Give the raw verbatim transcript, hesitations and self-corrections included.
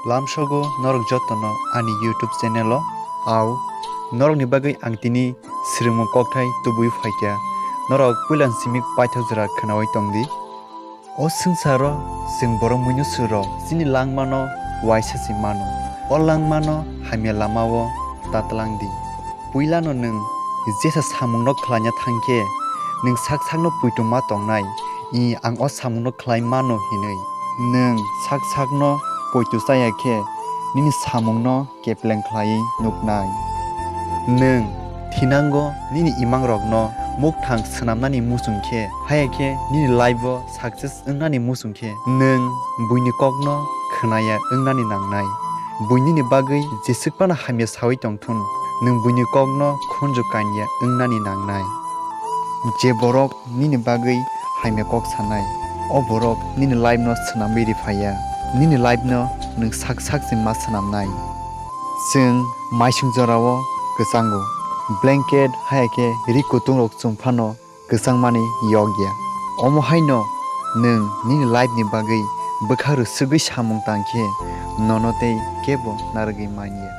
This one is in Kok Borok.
Lamsogo norok jotono ani YouTube channel o. Au, norokni bagwi ang tini swrwngmung kokthai tubui phaikha. Norok puilan simi paithak jora khwnaui tongdi. O swngcharo chwng borok muinusurok chini langmano uaisa se mano. O langmano hamya lamao ta tlangdi. Puilano nwng jesa samungno khlaina thangkhe, nwng sak sakno poito ma tongnai, "I, ang o samungno khlai mano," hinwi. Nwng sak sakno poito chaya khe, nini samungno kepleng khlaiwi nuknai. Nwng thinango nini imangrokno mukthang swnamnani muchung khe, haya khe nini life-o success wngnani muchung khe, nwng buini kokno khwnaya wngnani nangnai. Bui nini bagwi jeswk phano hamya saui tongthun, nwng buini kokno khunju kanya wngnani nangnai. Je borok nini bagwi hamya kok sanai, o borok nini life-no swnamwi ripha ya. Nini life-no nwng sak sak se ma swnamnai. Chwng maising jorao kwchango. Blanket haya khe ri kutungrok chum phano kwchangmani yok ya. Omo haino nwng nini life-ni bagwi bwkha rwsugwi samung tang khe nono tei kebo narwgwi man ya.